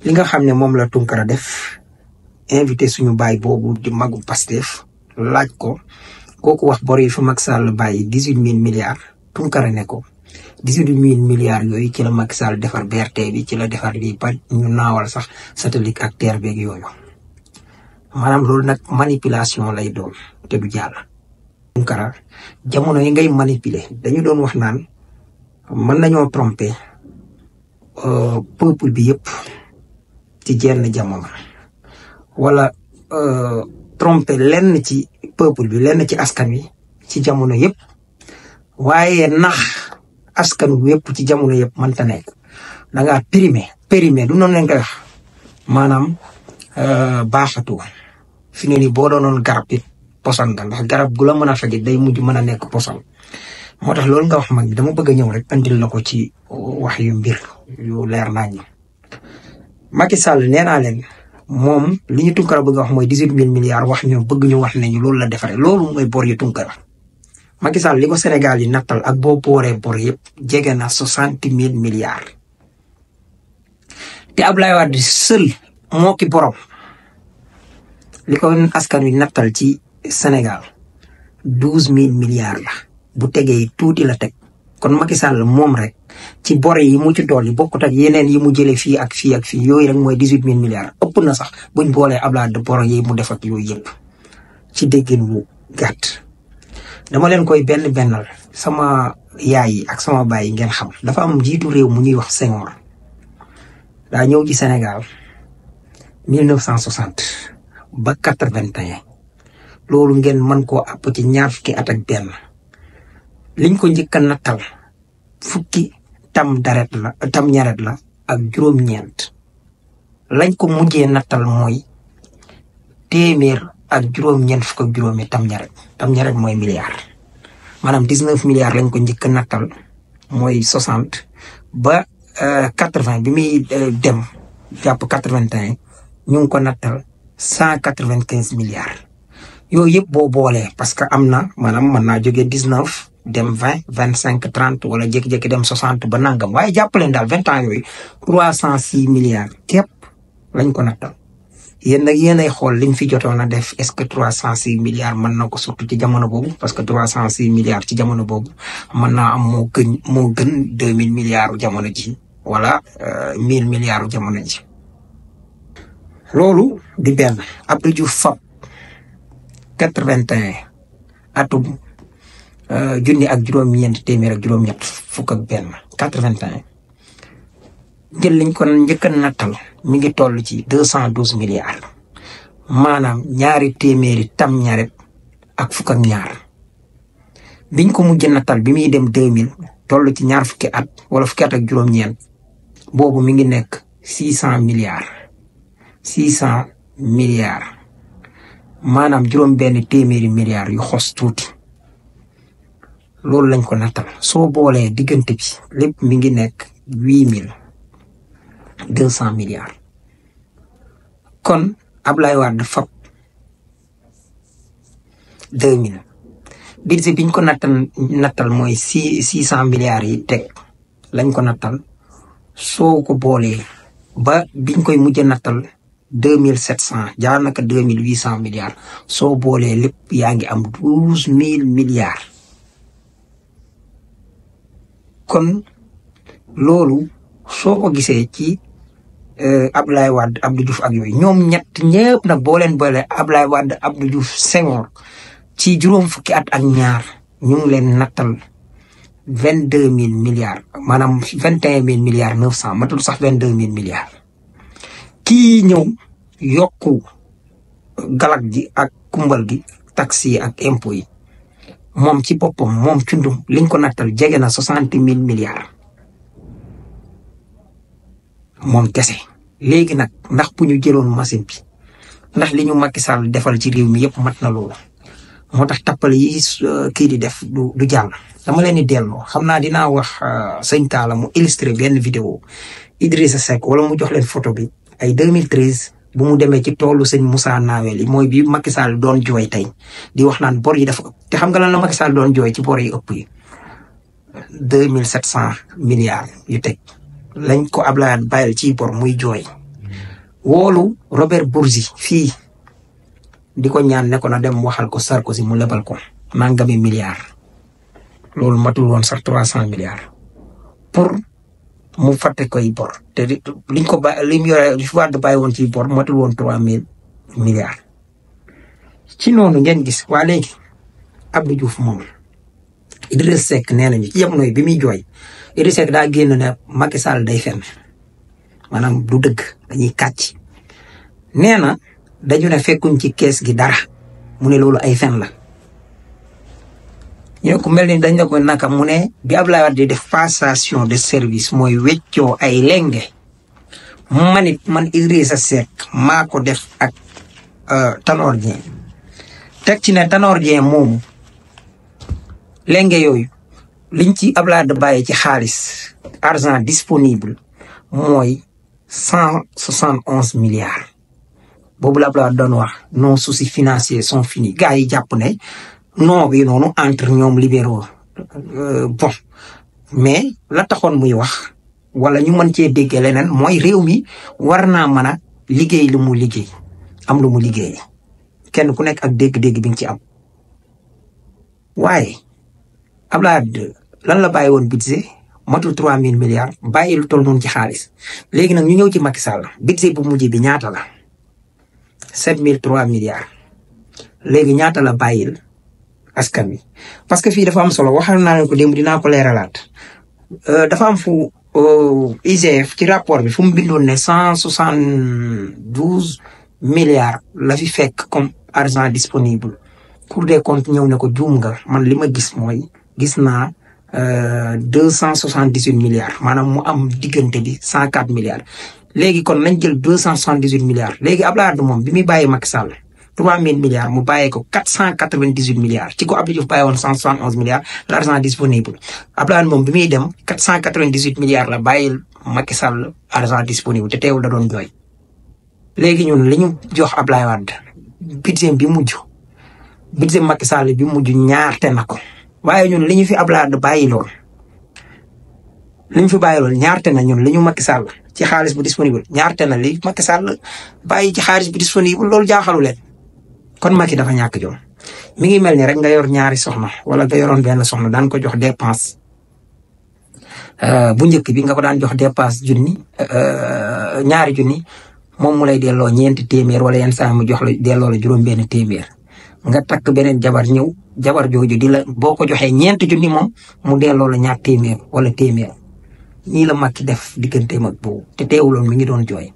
li nga xam ne moom la Tunkara def invité suñu baay boobu di magu Pastef laaj ko kooku wax bor yi fa Macky Sall bàyyi 18 000 milliards Tunkara ne ko 18 000 milliards yooyu ci la Macky Sall defar BRT bi ci la defar lii ba ñu naawal sax satellite ak terre beeg yooyu maanaam loolu nag manipulation lay doon te du jàll. Tunkara jamono yi ngay manipuler dañu doon wax naan mën nañoo tromper peuple bi yëpp ci jenn jamono wala tromper lenn ci peuple bi lenn ci askan wi ci jamono yëpp waaye nax askan wi yëpp ci jamono yëpp mënta nekk da ngaa périmé du noonu leen koy wax maanaam baaxatu fi ne nii boo doonoon garab it poson nga ndax garab gu la mën a fajit day mujj mën a nekk poson moo tax loolu nga wax mag bi dama bëgg a ñëw rek andil la ko ci wax yu mbir yu leer nañ Macky Sall nee naa leen moom li ñu Tunkara bëgg a wax mooy 18 000 milliards wax ñu bëgg ñu wax ne ñu loolu la defaree loolu mooy bor yu Tunkara Macky Sall li ko Sénégal yi nattal ak boo booree bor yëpp jege na 60 000 milliards te Abdoulaye Wade seul moo ki borom li ko askan wi nattal ci Sénégal 12 000 milliards la bu tegee tuuti la teg kon Macky Sall moom rek ci bor yi mu ci dolli bokkut ak yeneen yi mu jëlee fii ak fii ak fii yooyu rek mooy 18 000 milliards ëpp na sax buñ boolee Abdoulaye de bor yi mu def ak yooyu yëpp ci déggin wu gàtt. dama leen koy bennal sama yaay yi ak sama baay yi ngeen xam dafa am njiitu réew mu ñuy wax Senghor daa ñëw ci Sénégal 1960 ba 81 loolu ngeen mën koo àpp ci ñaar fukki at ak benn liñ ko njëkk a nattal fukki tam ñaret la ak juróom-ñeent lañ ko mujjee nattal mooy téeméer ak juróom-ñeent fukk ak juróomi tam ñaret mooy milliard maanaam 19 milliards lañ ko njëkk a nattal mooy 60 ba 80 bi muy dem jàpp 81 ñu ngi ko nattal 195 milliards yooyu yëpp boo boolee parce que am na maanaam mën naa jógee 19 dem 20 25 30 wala jékki-jékki dem 60 ba nangam waaye jàppaleen daal 20 ans yooyu 306 milliards képp lañ ko nattal yéen nag yéen ay xool liñ fi jotoon a def est-ce que 306 milliards mën na ko surtout ci jamono boobu parce que 306 milliards ci jamono boobu mën naa am moo gën 2000 milliards jamono ji wala 1000 milliards jamono ji. loolu di benn Abdou Diouf fab 81 atum junni ak juróom-ñeent téeméer ak juróom-ñett fukk ak benn 81 jël liñ ko njëkk a nattal mi ngi toll ci 212 milliards maanaam ñaari téeméeri tam ñaret ak fukk ak ñaar biñ ko mujj nattal bi muy dem 2000 toll ci ñaar fukki at wala fukki at ak juróom-ñeent boobu mi ngi nekk 600 milliards maanaam juróom benn téeméeri milliards yu xos tuuti loolu lañ ko nattal soo boolee diggante bi lépp mi ngi nekk 8200 milliards kon Abdoulaye Wade fab 2000 budget biñ ko nattal mooy 600 milliards yi teg lañ ko nattal soo ko boolee ba biñ koy mujj nattal 2700 jaar naka 2800 milliards soo boolee lépp yaa ngi am 12000 milliards kon loolu soo ko gisee ci Abdoulaye Wade Abdou Diouf ak yooyu ñoom ñëpp nag boo leen boole Abdoulaye Wade Abdou Diouf Senghor ci juróom fukki at ak ñaar ñu ngi leen nattal 22000 milliards maanaam 21000 milliards 900 matul sax 22000 milliards kii ñëw yokku galak gi ak kumbal gi taxi ak impôt yi moom ci boppam moom cundum liñ ko nattal jege na 60000 milliards moom kese léegi nag ndax bu ñu jëloon machine bi ndax li ñu Macky Sall defal ci réew mi yëpp mat na loolu moo tax tappale yi kii di def du jàll dama leen di delloo xam naa dinaa wax sëñ Talla mu illustré benn vidéo Idrissa Seck wala mu jox leen photo bi ay 2013 bu mu demee ci toolu sëñ Moussa Nawel yi mooy bi Macky Sall doon jooy tey di wax naan bor yi dafa ëpp te xam nga lan la Macky Sall doon jooy ci bor yi ëpp yi 2700 milliards yu teg lañ ko Abdoulaye bàyyil ci bor muy jooy woolu Robert Bourgi fii di ko ñaan ne ko na dem waxal ko Sarkozy mu lebal ko nangami milliards loolu matul woon sax 300 milliards pour mu fàtte koy bor te liñ ko ba lim yore li Wade bàyyi woon ci bor matul woon 3000 milliards. ci noonu ngeen gis waa léegi Abdou Diouf moom Idriss Seck nee nañu ci jamono bi muy jooy Idriss Seck daa génn ne Macky Sall day fenn maanaam du dëgg dañuy kàcc nee na dañu ne fekkuñ ci kees gi dara mu ne loolu ay fen la. ñu ko mel ni dañ la ko naka mu ne bi Abdoulaye Wade di def passation de service mooy weccoo ay lenge man Idrissa Seck maa ko def ak Tanor Dieng teg ci ne Tanor Dieng moomu lenge yooyu liñ ci Abdoulaye Wade bàyyi ci xaalis argent disponible mooy 171 milliards boobu la Abdoulaye Wade doon wax nos soucis financiers sont finis gars yi jàpp ne non bi noonu entre ñoom libéraux bon mais la taxoon muy wax wala ñu mën cee déggee leneen mooy réew mi war naa mën a liggéey lu mu liggéey am lu mu liggéey kenn ku nekk ak dégg-dégg bi nga ci am. waaye Abdoulaye Wade lan la bàyyi woon budget matul 3000 milliards bàyyi lu toll noonu ci xaalis léegi nag ñu ñëw ci Macky Sall budget bu mujj bi ñaata la 7003 milliards léegi ñaata la bàyyil askan wi parce que fii dafa am solo waxal naa leen ko démb dinaa ko leeralaat dafa am fu IGF ci rapport bi fu mu bindoon ne 172 milliards la fi fekk comme argent disponible Cour des comptes ñëw ne ko juum nga man li ma gis mooy gis naa 278 milliards maanaam mu am diggante bi 104 milliards léegi kon nañ jël 278 milliards léegi Abdoulaye Wade moom bi muy bàyyi Macky Sall 3000 milliards mu bàyyee ko 498 milliards ci ko Abdou Diouf bàyyi woon 171 milliards l' argent disponible Abdoulaye Wade moom bi muy dem 498 milliards la bàyyil Macky Sall argent disponible te teewul da doon jooy. léegi ñun li ñu jox Abdoulaye Wade budget bi mujj budget Macky Sall bi mujj ñaarte na ko waaye ñun li ñu fi Abdoulaye Wade bàyyi lool li ñu fi bàyyi lool ñaarte na ñun li ñu Macky Sall ci xaalis bu disponible ñaarte na li Macky Sall bàyyi ci xaalis bu disponible loolu jaaxalu leen. kon Macky dafa ñàkk jom mi ngi mel ni rek nga yor ñaari soxna wala nga yoroon benn soxna daan ko jox dépense bu njëkk bi nga ko daan jox dépense ñaari junni moom mu lay delloo ñeenti téeméer wala yenn saa mu jox la delloo la juróom-benn téeméer nga takk beneen jabar ñëw jabar jooju di la boo ko joxee ñeenti junni moom mu delloo la ñaar téeméer wala téeméer nii la Macky def digganteem ak boobu te teewuloon mi ngi doon jooy.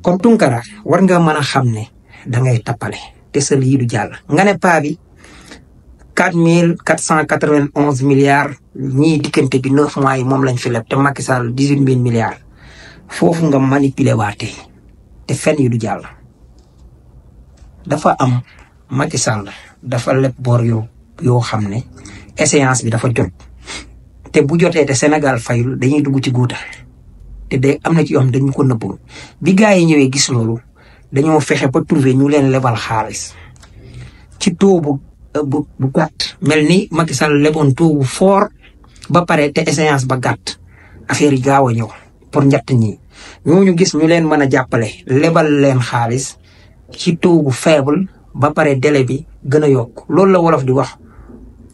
kon Tunkara war nga mën a xam ne. da ngay tappale te sa lii du jàll nga ne paa bi 4491 milliards ñii diggante bi 9 mois yi moom lañ fi leb te Macky Sall 18000 milliards foofu nga manipuler waate te fen yi du jàll. dafa am Macky Sall dafa leb bor yoo xam ne échéance bi dafa jot te bu jotee te Sénégal fayul dañuy dugg ci guuta te day am na ci yoo xam dañu ko nëbbul bi gars yi ñëwee gis loolu. dañoo fexe ba trouver ñu leen lebal xaalis ci taux bu gàtt mel ni Macky Sall leboon taux bu fort ba pare te échéance ba gàtt affaire yi gaaw a ñëw pour njatt ñi ñooñu gis ñu leen mën a jàppale lebal leen xaalis ci taux bu faible ba pare délai bi gën a yokk loolu la wolof di wax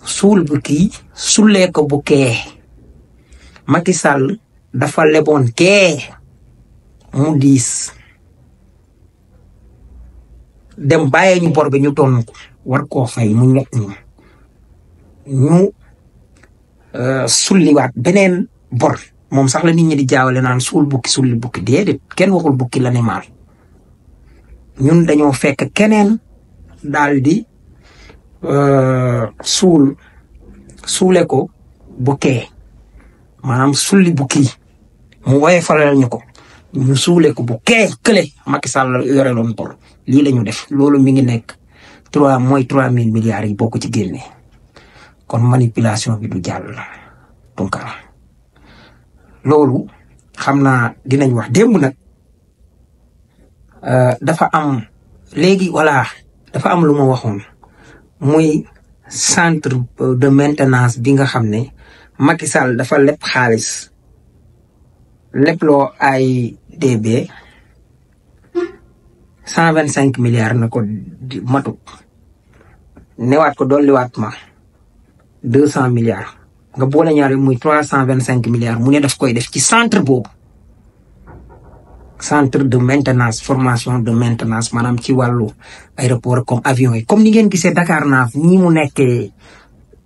suul bu kii sullee ko bu kee Macky Sall dafa leboon kee mu diis dem bàyyee ñu bor bi ñu tonn ko war koo fay mu ñett ñu sulliwaat beneen bor moom sax la nit ñi di jaawale naan suul bukki sulli bukki déedéet kenn waxul bukki la ne maal ñun dañoo fekk keneen daal di suule ko bukkee maanaam sulli bukki mu woye falal ñu ko ñu suule ko bu kee kële Macky Sall yore loon bor lii la ñu def loolu mi ngi nekk 3000 milliards yi boo ko ci génnee kon manipulation bi du jàll Tunkara loolu xam naa dinañ wax démb nag dafa am léegi voilà dafa am lu ma waxoon muy centre de maintenance bi nga xam ne Macky Sall dafa leb xaalis lépp loo AIBD 125 milliards na ko matu newaat ko dolliwaat ma 200 milliards nga boole ñaari muy 325 milliards mu ne daf koy def ci centre boobu centre de maintenance formation de maintenance maanaam ci wàllu aéroport comme avion yi comme ni ngeen gisee Dakar Nav nii mu nekkee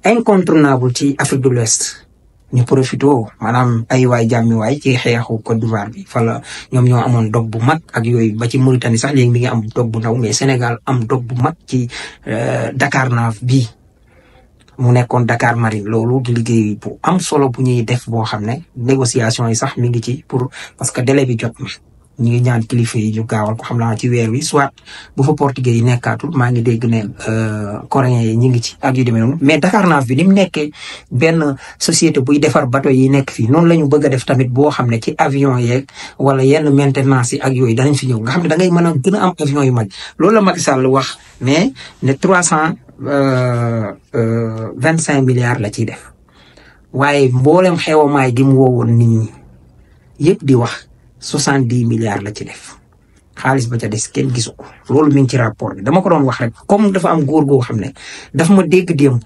incontournable ci Afrique de l'Ouest ñu profité maanaam ay waay jàmmi waay ci xeexu Côte d'Ivoire bi fa la ñoom ñoo amoon dog bu mag ak yooyu ba ci Mauritanie sax léegi mi ngi am dog bu ndaw mais Sénégal am dog bu mag ci Dakar Nav bii mu nekkoon Dakar Marine loolu di liggéey bu am solo bu ñuy def boo xam ne négociation yi sax mi ngi ci pour parce que délai bi jot na ñu ngi ñaan kilifa yi ñu gaawal ko xam naa ci weer wi soit bu fa portugais yi nekkaatul maa ngi dégg ne coréens yi ñu ngi ci ak yu demee noonu mais Dakar Nav bi ni mu nekkee benn société buy defar bateau yi nekk fii noonu la ñu bëgg a def tamit boo xam ne ci avion yeeg wala yenn maintenance yi ak yooyu danañ fi ñëw nga xam ne da ngay mën a gën a am avion yu mag loolu la Macky Sall wax mais ne 325 milliards la ciy def waaye mboolem xewamaay gi mu woowoon nit ñi yëpp di wax 70 milliards la ci def xaalis ba ca des kenn gisu ko loolu mi ngi ci rapport bi dama ko doon wax rek comme dafa am góor goo xam ne daf ma dégg démb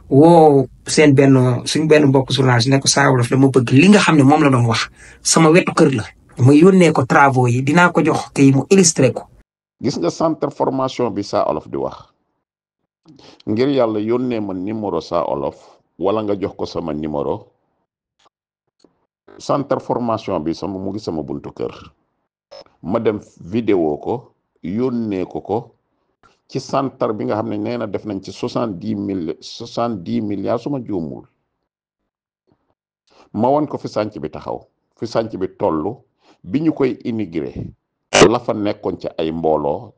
woo suñ benn mbokk journaliste ne ko Saa Wolof dama bëgg li nga xam ne moom la doon wax sama wetu kër la ma yónnee ko travaux yi dinaa ko jox kay mu illustré ko. gis nga centre formation bi Saa Wolof di wax ngir yàlla yónnee ma numéro Saa Wolof wala nga jox ko sama numéro. centre formation bi mu ngi sama buntu kër ma dem vidéo ko yónnee ko ci centre bi nga xam ne nee na def nañ ci 70 milliards su ma juumul ma won ko fi sànc bi taxaw fi sànc bi toll bi ñu koy immigré la fa nekkoon ci ay mbooloo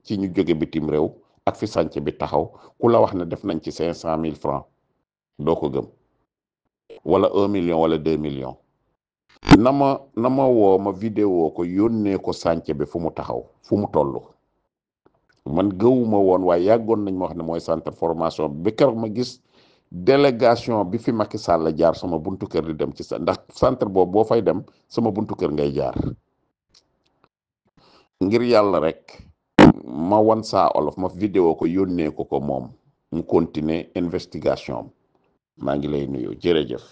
ci ñu jóge bitim réew ak fi sànc bi taxaw ku la wax ne def nañ ci 500 000 francs doo ko gëm wala 1 million wala 2 millions na ma woo ma vidéo ko yónnee ko sànce bi fu mu taxaw fu mu toll man gëwuma woon waaye yàggoon nañ ma wax ne mooy centre formation bi keroog ma gis délégation bi fi Macky Sall jaar sama buntu kër di dem ci ndax centre boobu boo fay dem sama buntu kër ngay jaar ngir yàlla rek ma wan Saa Wolof ma vidéo ko yónnee ko moom mu continuer investigation maa ngi lay nuyu jërëjëf.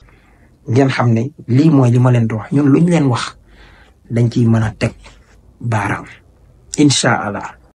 ngeen xam ne lii mooy li ma leen di wax ñun luñ leen wax dañ ciy mën a teg baaraam incha allah